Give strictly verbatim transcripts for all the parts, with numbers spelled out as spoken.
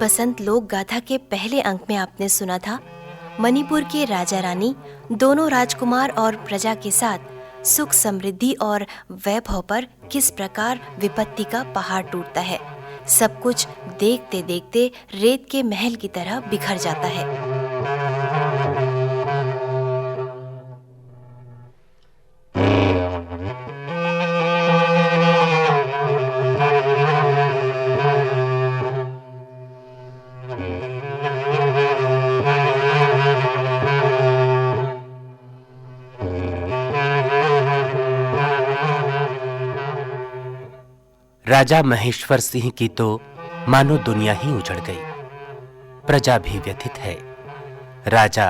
बसंत लोक गाथा के पहले अंक में आपने सुना था मणिपुर के राजा रानी दोनों राजकुमार और प्रजा के साथ सुख, समृद्धि और वैभव पर किस प्रकार विपत्ति का पहाड़ टूटता है। सब कुछ देखते देखते रेत के महल की तरह बिखर जाता है। राजा महेश्वर सिंह की तो मानो दुनिया ही उजड़ गई। प्रजा भी व्यथित है। राजा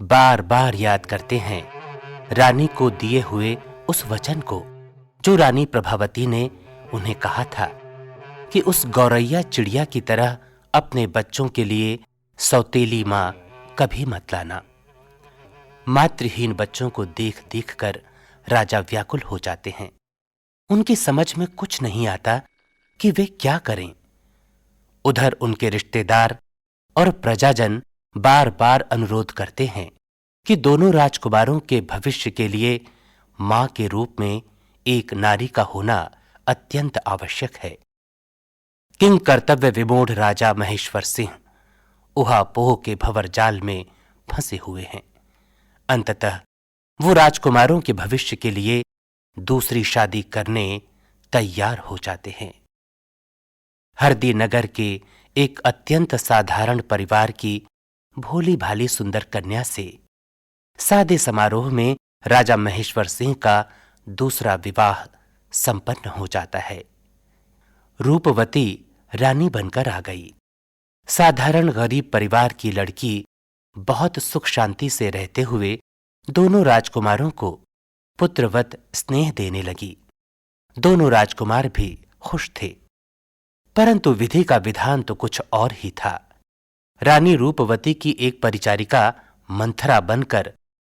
बार बार याद करते हैं रानी को दिए हुए उस वचन को, जो रानी प्रभावती ने उन्हें कहा था कि उस गौरैया चिड़िया की तरह अपने बच्चों के लिए सौतेली माँ कभी मत लाना। मातृहीन बच्चों को देख देख कर राजा व्याकुल हो जाते हैं। उनकी समझ में कुछ नहीं आता कि वे क्या करें। उधर उनके रिश्तेदार और प्रजाजन बार बार अनुरोध करते हैं कि दोनों राजकुमारों के भविष्य के लिए मां के रूप में एक नारी का होना अत्यंत आवश्यक है। किंग कर्तव्य विमूढ़ राजा महेश्वर सिंह उहापोह के भंवर जाल में फंसे हुए हैं। अंततः वो राजकुमारों के भविष्य के लिए दूसरी शादी करने तैयार हो जाते हैं। हरदी नगर के एक अत्यंत साधारण परिवार की भोली भाली सुंदर कन्या से सादे समारोह में राजा महेश्वर सिंह का दूसरा विवाह संपन्न हो जाता है। रूपवती रानी बनकर आ गई। साधारण गरीब परिवार की लड़की बहुत सुख शांति से रहते हुए दोनों राजकुमारों को पुत्रवत स्नेह देने लगी। दोनों राजकुमार भी खुश थे, परंतु विधि का विधान तो कुछ और ही था। रानी रूपवती की एक परिचारिका मंथरा बनकर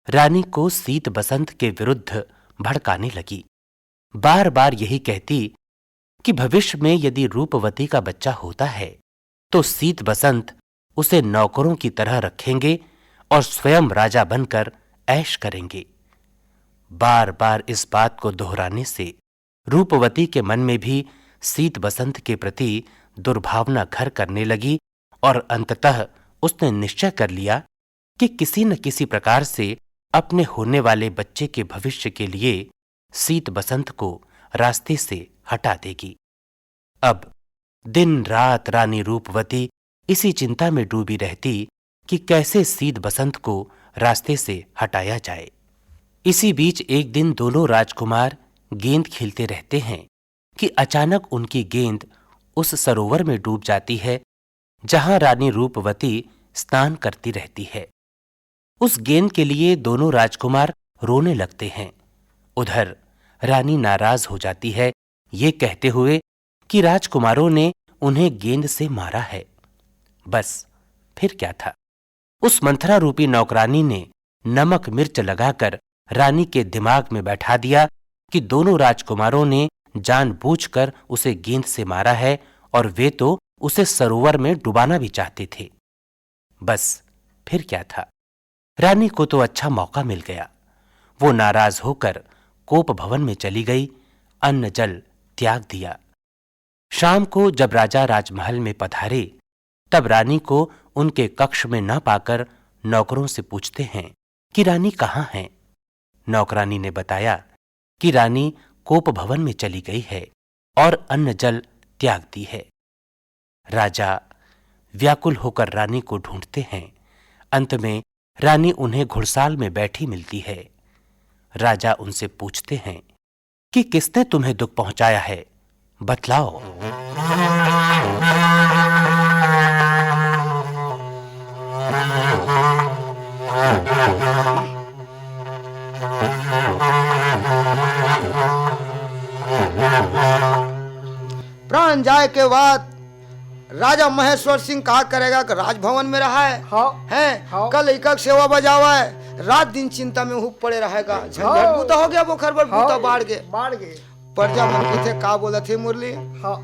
रानी को शीत बसंत के विरुद्ध भड़काने लगी। बार बार यही कहती कि भविष्य में यदि रूपवती का बच्चा होता है तो शीत बसंत उसे नौकरों की तरह रखेंगे और स्वयं राजा बनकर ऐश करेंगे। बार बार इस बात को दोहराने से रूपवती के मन में भी शीत बसंत के प्रति दुर्भावना घर करने लगी और अंततः उसने निश्चय कर लिया कि किसी न किसी प्रकार से अपने होने वाले बच्चे के भविष्य के लिए शीत बसंत को रास्ते से हटा देगी। अब दिन रात रानी रूपवती इसी चिंता में डूबी रहती कि कैसे शीत बसंत को रास्ते से हटाया जाए। इसी बीच एक दिन दोनों राजकुमार गेंद खेलते रहते हैं कि अचानक उनकी गेंद उस सरोवर में डूब जाती है, जहां रानी रूपवती स्नान करती रहती है। उस गेंद के लिए दोनों राजकुमार रोने लगते हैं। उधर रानी नाराज हो जाती है, ये कहते हुए कि राजकुमारों ने उन्हें गेंद से मारा है। बस, फिर क्या था? उस मंथरा रूपी नौकरानी ने नमक मिर्च लगाकर रानी के दिमाग में बैठा दिया कि दोनों राजकुमारों ने जानबूझकर उसे गेंद से मारा है और वे तो उसे सरोवर में डुबाना भी चाहते थे। बस, फिर क्या था? रानी को तो अच्छा मौका मिल गया। वो नाराज होकर कोप भवन में चली गई, अन्न जल त्याग दिया। शाम को जब राजा राजमहल में पधारे, तब रानी को उनके कक्ष में न पाकर नौकरों से पूछते हैं कि रानी कहाँ हैं। नौकरानी ने बताया कि रानी कोप भवन में चली गई है और अन्न जल त्याग दी है। राजा व्याकुल होकर रानी को ढूंढते हैं। अंत में रानी उन्हें घुड़साल में बैठी मिलती है। राजा उनसे पूछते हैं कि किसने तुम्हें दुख पहुंचाया है, बतलाओ। प्राण जाए के बाद राजा महेश्वर सिंह का करेगा कि राजभवन में रहा है, हाँ, हैं? हाँ। कल इका के सेवा बजावा है, रात दिन चिंता में हुप पड़े रहेगा। झंझट हाँ। बूता हो गया, बोखर बर हाँ। बूता बाढ़ गे। बाढ़ गे। प्रजा मन कहिथे का बोलत हे मुरली? हाँ।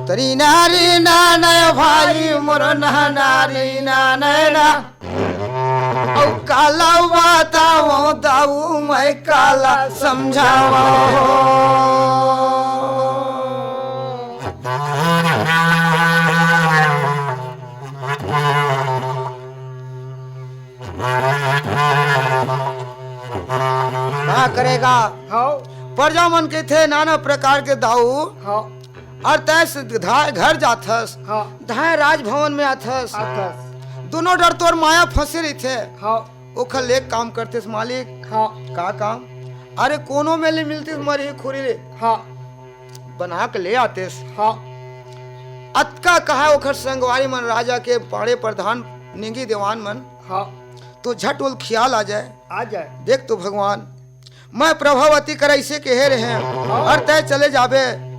तरी नारी ना नय भाई मोर ना नारी ना नय ना। अउ काला बतावं दाऊ मैं काला समझावं हो। का करेगा? हाँ। प्रजा मन कहिथे नाना प्रकार के दाऊ। हाँ। अउ तैं से धाय घर जाथस, हाँ। धाय राजभवन में आथस। आथस। दुनों डर तोर माया फंसे रहिथे। हाँ। ओखर ले काम करतेस मालिक। हाँ। का काम? अरे कोनो में ले मिलतिस मरही खुरी ले। हाँ। बना के ले आतेस। हाँ। अतका कहा ओखर संगवारी मन राजा के पाड़े प्रधान नेंगी देवान मन। हाँ। तो झट ओल खियाल आ जाए। आ जाए। देख तो भगवान, मैं प्रभावती कर ऐसे कहे रहे हैं, हाँ। अउ तैं चले जाबे।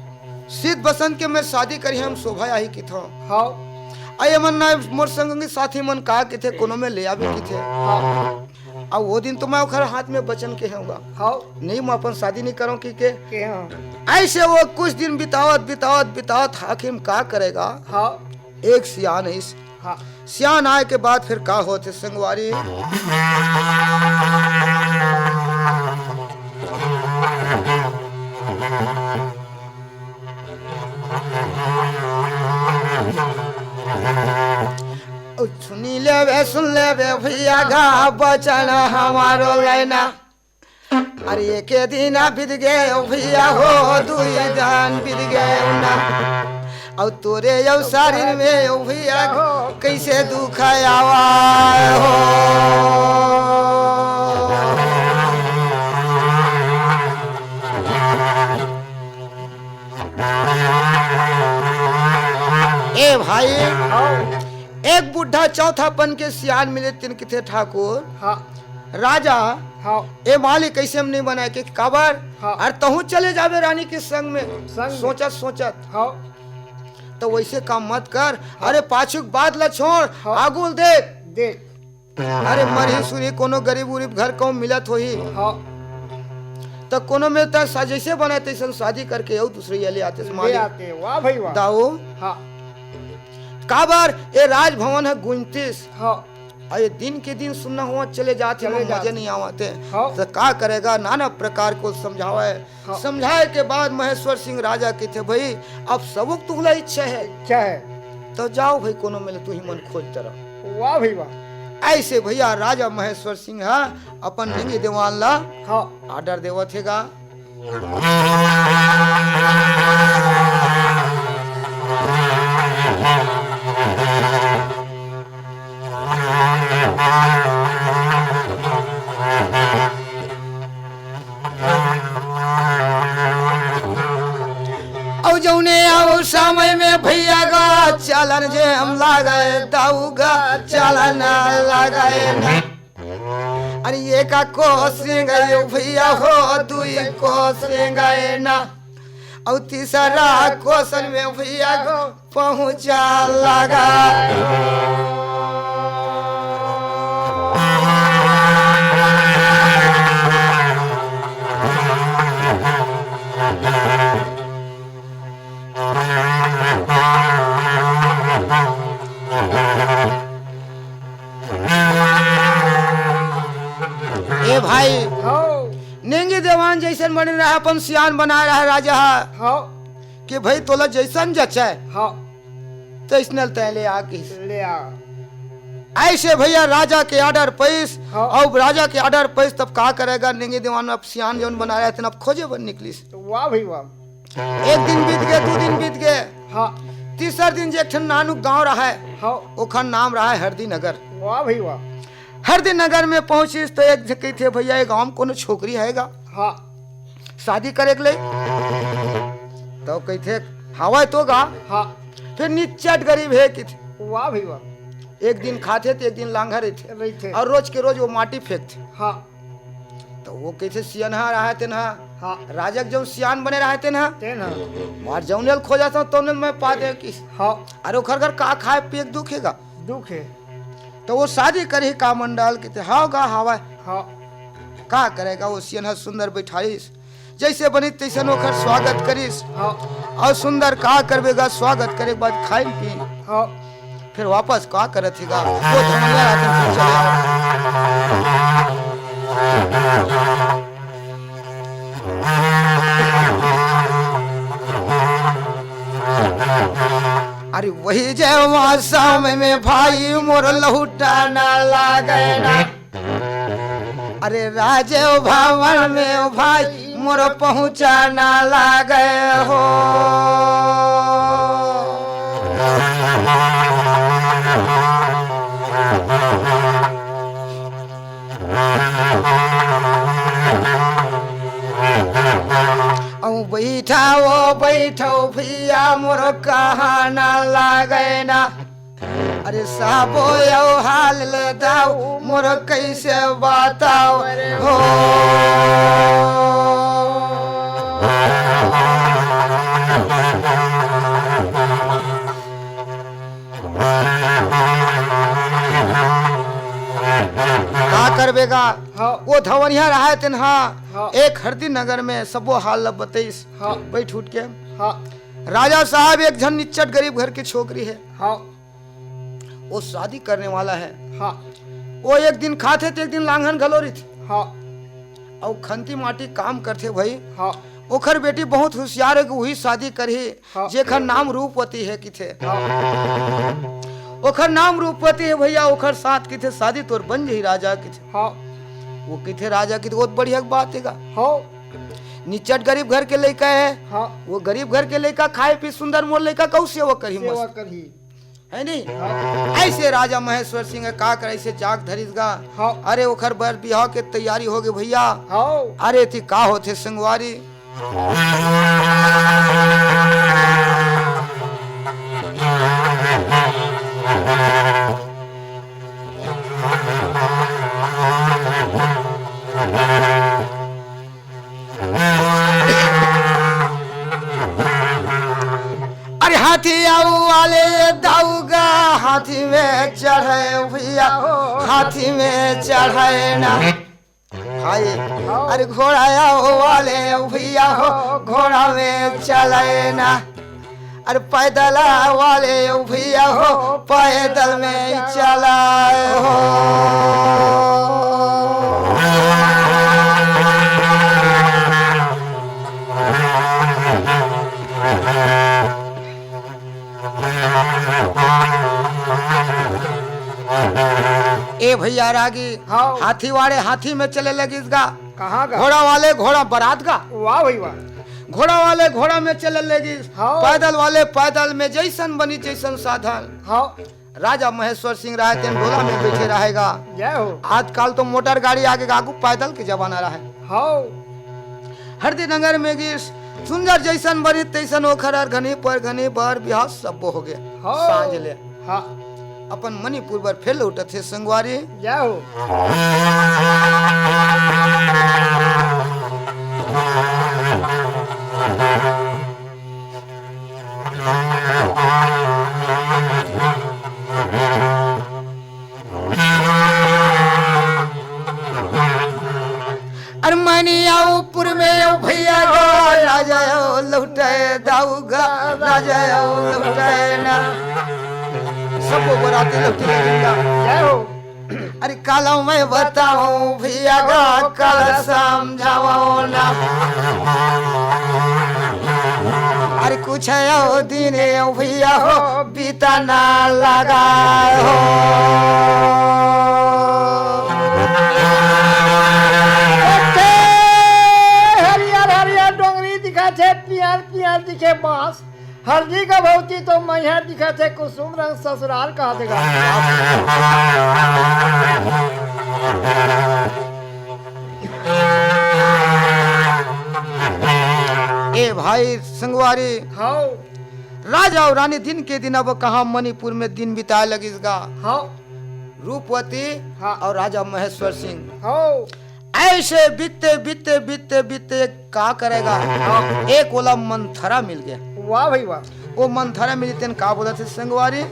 शीत बसंत के मैं शादी करी हम शोभा आही किथों। हाँ। अये मन ना मोर संगी साथी मन का किथे कोनो में ले आबे किथे। हाँ। अउ वो दिन तो मैं ओखर हाथ में बचन के हूँगा। हाँ। नहीं मैं अपन शादी नहीं करूँ कि के। के हाँ। ऐसे वो कुछ दिन बितावत, बितावत, बितावत आखिर में का करेगा? हाँ। एक सियान इस हाँ। सियान आए के बाद फिर का होथे संगवारी? ओ सुनी लेबे, सुन लेबे भैया गा बचन हमारो लैना। अरे एके दिन बीत गे ओ भैया हो, दुई दिन बीत गे ना। अउ तोरे अउ शरीर में ओ भैया हो, कैसे दुख आवा हो। ए भाई, एक बुढ़ा चौथापन के सियान मिले तिन किथे ठाकुर। हाँ। राजा, हाँ। ए मालिक, कैसे हम नहीं बनाए के काबर? हाँ। अउ तहूँ चले जाबे रानी के संग में। संग में। सोचत, सोचत। हाँ। तो वैसे काम मत कर। हाँ। अरे पाछू के बात ला छोड़, हाँ। आगू ल देख। देख। अरे मरही सुरही कोनो गरीब उरीब घर कहूँ मिलत होही। हाँ। तो कोनो में त सा-, जैसे बने तैसन शादी करके अउ दूसरे ये ले आते ले मालिक। आते, वाह भाई वाह। दाऊ। हाँ। काबर ए राजभवन ह गुंजतिस। हाँ। अउ ये दिन के दिन सुन्ना हुआ चले जात हे, चले मजे जात। नहीं आवत हे। हाँ। तो का करेगा, नाना प्रकार को समझावे। हाँ। समझाए के बाद महेश्वर सिंह राजा कहिथे, "भाई, अब सबुक तुहला इच्छा हे। इच्छा हे। तो जाओ भाई, कोनो में ले तुही मन खोज तरह।" वाह भाई वाह। ऐसे भैया राजा महेश्वर सिंह ह अपन नेंगी देवान ला हाँ। Order देवत हे गा। अउ जौने अउ समय में भैया गा चलन जे हम लागे, दाऊ गा चलन लागे ना। अरे एका कोस रेंगे भैया हो, दुई कोस रेंगे ना। अउ तीसरा कोसन में भैया हो, पहुंचा लगा। ए भाई, हाँ। नेंगी देवान जैसन बने रहा, अपन सियान बनाए रहा राजा हा। हाँ। कि भाई तोला जैसन जचे, हाँ। तैसने ल तैं ले आ किस। ले आ। ऐसे भैया राजा के order पैस, हाँ। अब राजा के order पैस तब का करेगा, नेंगी देवान अब सियान जौन बनाए रहे, अब खोजे बर निकलिस। तो वाह भाई वाह। एक दिन बीत गे, दू दिन बीत गे। हाँ। तीसर दिन जे एक ठन नानू गांव रहा है, हाँ। ओखर नाम रहा है हरदी नगर। वाह भाई वाह। हरदी नगर में पहुंचिस तो एक झन कहिथे, "भैया, ये गांव में कोनो छोकरी है गा?" हाँ। शादी करे के ले? तो कहिथे, "हवय तो गा।" हाँ। फिर निच्चट गरीब हे किथे। वाह भाई वाह। एक दिन खाथे तो एक दिन लांघा रहिथे। रहिथे। अउ रोज के रोज वो माटी फेंकथे। हाँ। त वो कहिथे, "सियनहा रहा तेन हा, हाँ। राजा के जउन सियान बने रहा तेन हा, तेन हा। मार जउने ल खोजत हंव, तउने ल मैं पा देंव" कहिस। हाँ। अरे ओखर घर का खाय पिये के दुख हे गा? दुख हे। त वो शादी करही का मंडल? कहिथे, "हव गा, हवय।" हाँ। का करे गा, वो सियनहा सुंदर बइठारिस, जइसे बनिस तइसन ओखर स्वागत करिस। हाँ। अउ सुंदर का करबे गा, स्वागत करे के बाद खाइन पीन। हाँ। फेर वापस का करत हे गा, वो धमनिया रातन फेर चले आए। अरे वही जय मौसम में भाई मोर लहुटा ना लागे ना। अरे राजे भवन में भाई मोर पहुँचा ना लागे हो। अउ बइठा ओ बइठो भइया मोर कहा ना लागे ना। अरे साबो अउ हाल ले दाऊ मोर कइसे बताओ हो। का करबे गा? हाँ। वो धवनिया रहा तेन हा, हाँ। एक हरदी नगर में सबो हाल ल बतइस। हाँ। बइठ उठ के। हाँ। राजा साहब एक झन निच्चट गरीब घर के छोकरी हे। हाँ। वो शादी करने वाला हे। हाँ। वो एक दिन खाथे त एक दिन लांघन घलो रहिथे। हाँ। अउ खंती माटी काम करथे भई। हाँ। ओखर बेटी बहुत हुसियार हे कि उही शादी करही, हाँ। जेखर नाम रूपवती हे किथे। हाँ। ओखर नाम रूपवती हे भइया, ओखर साथ किथे शादी तोर बन जही राजा किथे। हाँ। वो किथे राजा किथे, बहुत बढ़िया बात हे गा। हाँ। निचट गरीब घर के लइका हे। हाँ। वो गरीब घर के लइका खाय पी सुंदर मोर लइका कहूँ सेवा करही सेवा मस्त। करही। हे नहीं? हाँ। अइसे राजा महेश्वर सिंह का करे, अइसे जाग धरिस गा। हाँ। अरे ओखर बर बिहाव के तैयारी होगे भइया। हाँ। अरे ती का होथे संगवारी? अरे हाथी अउ वाले दाऊ गा, हाथी में चढ़े भइया हो, हाथी में चढ़े ना। हाय, अरे घोड़ा अउ वाले भइया हो, घोड़ा में चले ना। अरे पैदल वाले भइया हो, पैदल में चले हो। ए भइया रागी, हाँ। हाथी वाले हाथी में चले लगिस गा। कहाँ गा? घोड़ा वाले घोड़ा बरात गा। वाह भई वाह। घोड़ा वाले घोड़ा में चले लगिस। हाँ। पैदल वाले पैदल में, जइसन बनी तइसन साधन। हाँ। राजा महेश्वर सिंह रहे तेन डोला में बइठे रहे गा। जय हो। आजकल तो मोटर गाड़ी आगे गा, आगू पैदल के जमाना रहे। हाँ। हरदी नगर में गिस, सुंदर जइसन बनी तइसन ओखर अरघनी परघनी बर बिहाव सब्बो होगे। हाँ। सांझ ले। हाँ। अपन मणिपुर बर फेर लौटत हे संगवारी। जय हो। अरे मनियाऊपुर में ओ भइया गा, राजा ओ लौटे दाऊ गा, राजा ओ लौटे ना। सबो बराती लौटे लगिन गा। जय हो। अरे काला मैं बताऊं भइया गा, काला समझाऊं ना। अरे कुछ ओ दिन ओ भइया हो, बीता ना लगा हो। हरियर हरियर डोंगरी दिखत हे, पियर पियर दिखे बांस। हरदी का भौती तो मैहर दिखत हे, कुसुम रंग ससुराल कहा देगा। ए भाई संगवारी, हाँ। राजा अउ रानी दिन के दिन अब कहाँ मणिपुर में दिन बिताए लगिस गा। हाँ। रूपवती हाँ। अउ राजा महेश्वर सिंह। हाँ। ऐसे बीतते, बीतते, बीतते, बीतते एक का करेगा? हाँ। एक ओला मंथरा मिल गया। वाह भाई वाह। वो मंथरा मिली तेन का बोलथे संगवारी?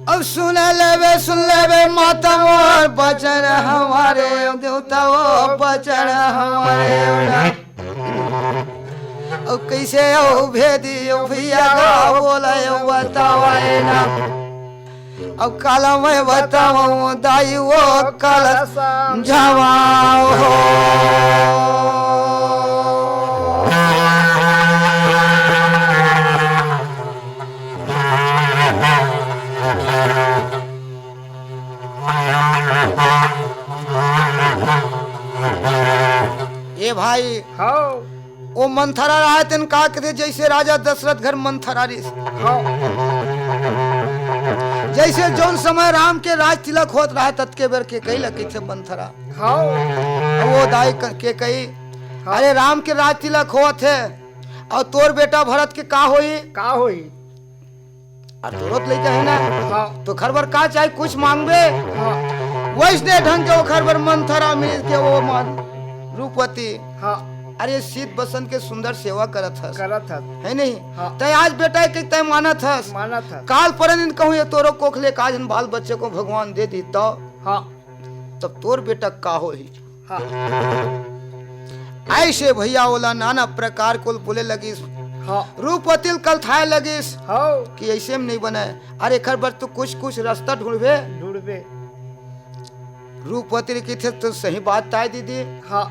अब सुन लेबे, सुन लेबे माता मोर बचन हमारे, देवता वो बचन हमारे। अब कैसे ओ भेदी ओ भैया गा बोले ओ बतावे ना। अब काला मैं बताऊं दाई वो काला समझावा हो। ए भाई, हाँ। ओ मंथरा राहय तेन का कथे, जैसे राजा दशरथ घर मंथरा रिस। हाँ। जैसे जौन समय राम के राज तिलक होत राहय, ततके बेर केकई ल कथे मंथरा। हाँ। अउ ओ दाई क-, केकई, हाँ। अरे राम के राज तिलक होत हे, अउ तोर बेटा भरत के का होही? का होही? अरे तोरो त लइका हे ना? हाँ। तो ओखर बर का चाही, कुछ मांगबे? हाँ। वैसने ढंग के ओखर बर मंथरा मिल के ओ मन रूपवती। हाँ। अरे शीत बसंत के सुंदर सेवा करत हस। करत हस। हे नहीं? हाँ। तैं आज बेटा के तैं मानत हस। मानत हस। काल परन दिन कहूँ ये तोरो कोख ले का झन बाल बच्चे को भगवान दे दी तो। हाँ। तब तोर बेटा का होही? हाँ। ऐसे भैया ओला नाना प्रकार कोल बोले लगिस। हाँ। रूपवती ल कलथाए लगिस हाँ। कि ऐसे में नहीं बने। अरे एखर बर तो कुछ कुछ रास्ता ढूंढबे। ढूंढबे। रूपवती ल कथे तो सही बात ताय दीदी। हाँ।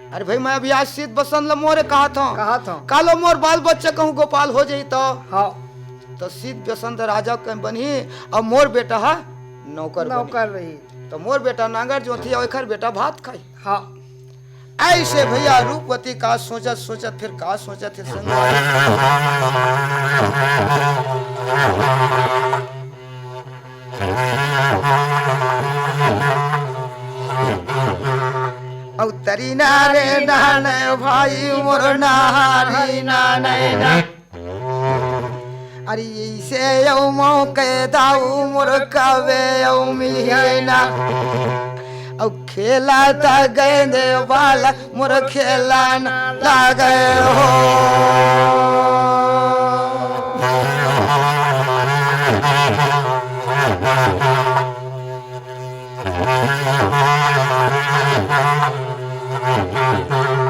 अरे भाई मैं अभी आज शीत बसंत ल मोरे कहा था। कहा था। कालो मोर बाल बच्चा कहूँ गोपाल हो जाई तो। हाँ। तो शीत बसंत राजा के बनही अउ मोर बेटा हा नौकर बनही। नौकर रही। तो मोर बेटा नांगर जोतही अउ एखर बेटा भात खाही। हाँ। ऐसे भैया रूपवती का सोचत सोचत फिर का सोचत हे संग। अउ तरी ना रे नाने भाई मोर नारी नाने ना। अरे ऐसे यौ मौके दाऊ मोर कवे यौ मिलिए ना। अब खेला त गेंदे बालक मोर खेला न लागे हो।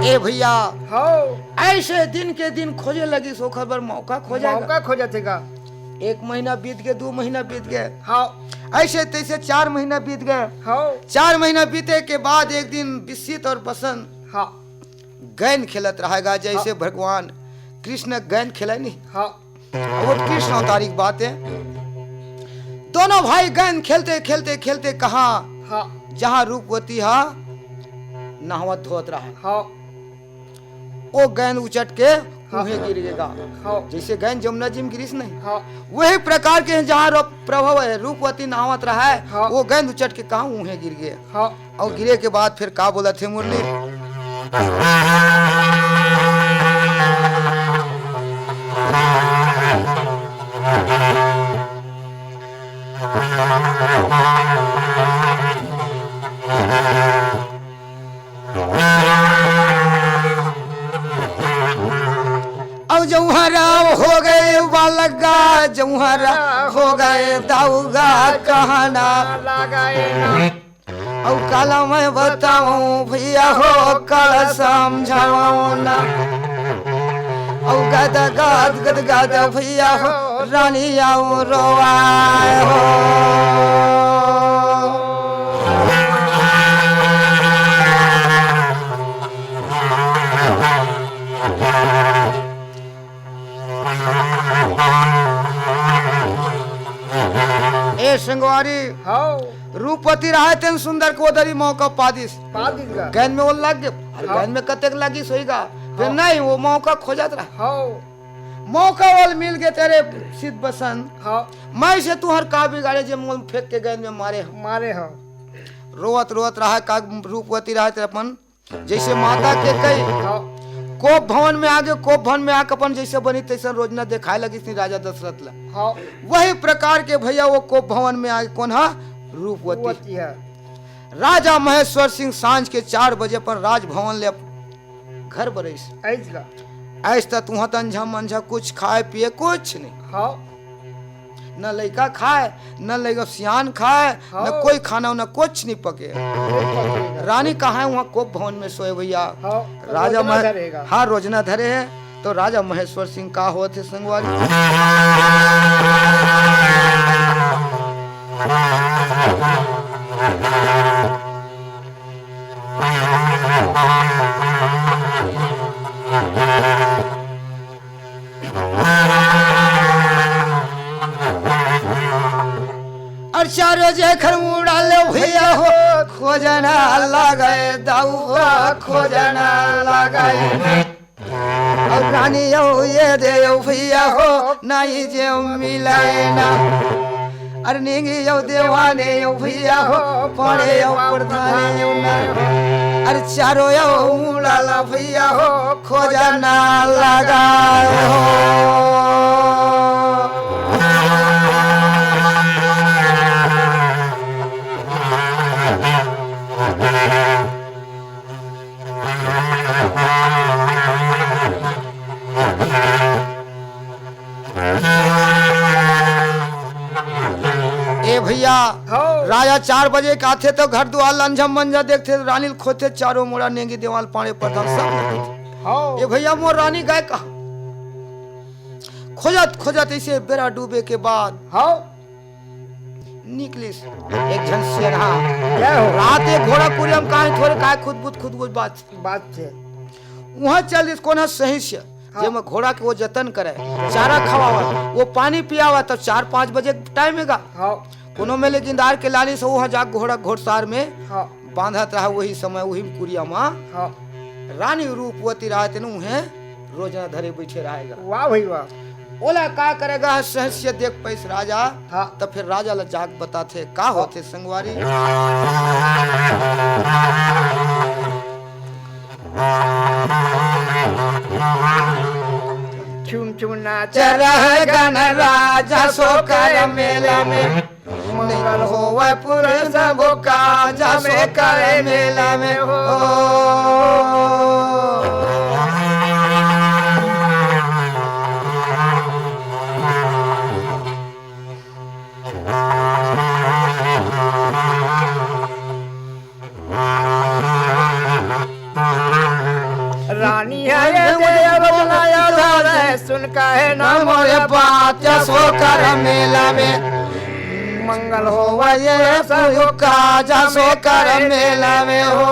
ए भैया, हाँ। ऐसे दिन के दिन खोजे लगिस ओखर बर मौका खोजे। मौका खोजत हे का? एक महीना बीत गए, दो महीना बीत गए। हाँ। ऐसे तैसे चार महीना बीत गए। हाँ। चार महीना बीते के बाद एक दिन शीत और बसंत हाँ। गेंद खेलत रहेगा, जैसे हाँ। भगवान कृष्ण गेंद खेले नहीं। हाँ। वो कृष्ण अवतारी की बात है। दोनों भाई गेंद खेलते खेलते खेलते कहाँ, हाँ। जहाँ रूपवती हा नहावत धोवत रहा। हाँ। वो गेंद उचट के हाँ। उहें गिर गेगा। हाँ। जैसे गेंद जमुना जी में गिरिस नहीं। हाँ। वही प्रकार के जहाँ रो-, प्रभाव है, रूपवती नहावत रहा है, हाँ। वो गेंद उचट के कहाँ उहें गिर गए। हाँ। अउ गिरे के बाद फिर का बोलथे मुरली? अउ जौहरा हो गए बालक गा, जौहरा हो गए दाऊ गा कहना। अउ काला मैं बताऊं भैया हो, काला समझाऊं ना। अउ गद गद गद गद भैया हो, रानी आऊ रोवाए हो। ए संगवारी, हाँ। रूपवती रहे तेन सुंदर को दरी मौका पा दिस। पा दिस गा। गैन में वो लग गए। अरे हाँ। गैन में कतेक लगी सोई गा। फिर हाँ। नहीं, वो मौका खोजत रहा। हाँ। मौका वाल मिल गए तेरे सिद्ध बसंत। हाँ। मैं से तुहर का बिगाड़े जे मोल फेंक के गए में मारे हो। मारे हो। रोवत रोवत रहा का रूपवती रहा तेरे अपन जैसे माता के कही। हाँ। कोप भवन में आगे, कोप भवन में आके अपन जैसे बनी तैसे रोजना दिखाए लगी थी राजा दशरथ ला। हाँ। वही प्रकार के भैया वो कोप भवन में आगे कौन हा? रूपवती। रूपवती है। राजा महेश्वर सिंह सांझ के चार बजे अपन राजभवन ले घर बरइस। ऐस गा। ऐस त तुहा त अंझा मंझा कुछ खाए पिए कुछ नहीं। हाँ। न लइका खाए, न लइका सियान खाए, न हाँ। कोई खाना, न कुछ नहीं पके। नहीं पकेगा। रानी कहाँ है? वहाँ कोप भवन में सोए भैया। हाँ, राजा रोजना मह-, धरेगा। हाँ, रोजना धरे है। तो राजा महेश्वर सिंह का होत है संगवारी? अरे चारों जे घर उड़ा ले भैया हो, खोजना लगे दउआ, खोजना लगे। और रानी यो ये दे यो भैया हो, नहीं जे मिलाए ना। अरे नींगी यो देवाने यो भैया हो, पड़े यो प्रधान यो ना। अरे चारों यो उड़ाला भैया हो, खोजना लगा हो। ए भैया, हाँ। राजा चार बजे के आथे तो घर दुआर लंझम मंझा देखथे, रानी ल खोजथे चारों मुड़ा नेंगी देवाल पाड़े प्रधान सब ल खोजथे। हाँ। ए भैया मोर रानी गाय कहाँ? खोजत खोजत इसे बेरा डूबे के बाद हाँ। निकलिस एक झन सेरहा। जय हो। रात एक घोड़ा कुरिया म काहे थोरे काहे खुदबुद खुदबुद बात। बात थे। उहाँ चल दिस कोन ह सही से, हाँ। जेमा घोड़ा के वो जतन करे, चारा खवावा, वो पानी पियावा, तब चार पाँच बजे टाइम हेगा। हाँ। कोनो में ले गिंदार के लानी से उहाँ जा घोड़ा घोड़सार में हाँ। बांधत रहा, वही समय वही कुरिया मा हाँ। रानी रूपवती रहते न उहें रोजना धरे बैठे रहेगा। वाह भाई वाह। ओला का करेगा, सहस्य देख पैस राजा, हाँ। त फिर राजा ला जाग बताथे, का हाँ। होथे संगवारी? चुम चुम नाच रह गन राजा सोकर मेला में। मंगल होवय पूरे सबो काज, हमें करे मेला में हो। रानी है ये देव बनाया धारे, सुन कहे ना मोरे बात, जसो कर मेला में। मंगल होवा ये सब काज, जसो कर मेला में हो।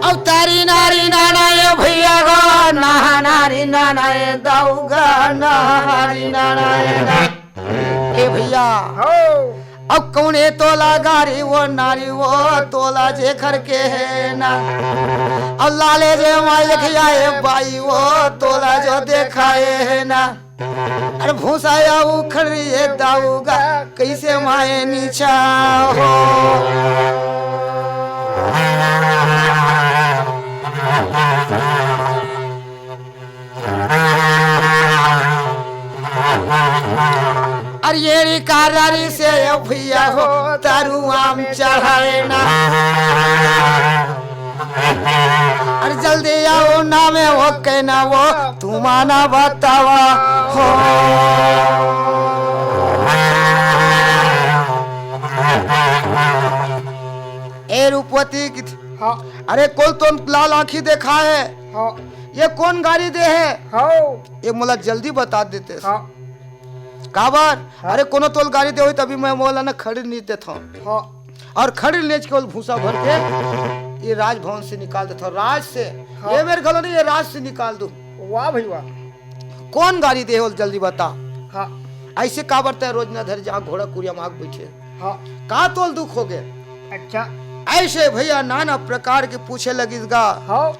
अब तारी नारी नाना ये भैया गो, नहा नारी नाना ये दऊ गा, नहा नारी नाना ये दा-, ए भैया, हो। अब कौने तोला गारी वो नारी वो तोला जे घर के है ना। अब लाले जे मालिक आए बाई वो तोला जो देखाए है ना। अरे भूसा या उखड़ रही है दाऊगा, कैसे माए नीचा हो। अरे ये री कारदारी से ये भैया हो, तारू आम चढ़ाए ना। अरे जल्दी आओ ना, मैं वो कहना वो तुमाना बतावा हो। ए रूपवती की थी। हाँ। अरे कोल तो लाल आँखी देखा है। हाँ। ये कौन गाड़ी दे है? हाँ। ये मोला जल्दी बता देते। हाँ। काबर? हाँ। अरे कोनो तोल गाड़ी दे होई तभी मैं मोला ना खड़ी नहीं देता हूँ। हाँ। और खड़ी लेच के ओल भूसा भर के ये राजभवन से निकाल देथव, राज से। हाँ। ये मेर घलो नहीं, ये राज से निकाल दूं। वाह भाई वाह। कौन गारी दे हे, जल्दी बता। हाँ। ऐसे काबर तैं रोज न धर जा, घोड़ा कुरिया माग बैठे। हाँ। का तोल दुख हो गए? अच्छा। ऐसे भैया नाना प्रकार के पूछे लगिस गा। हाँ।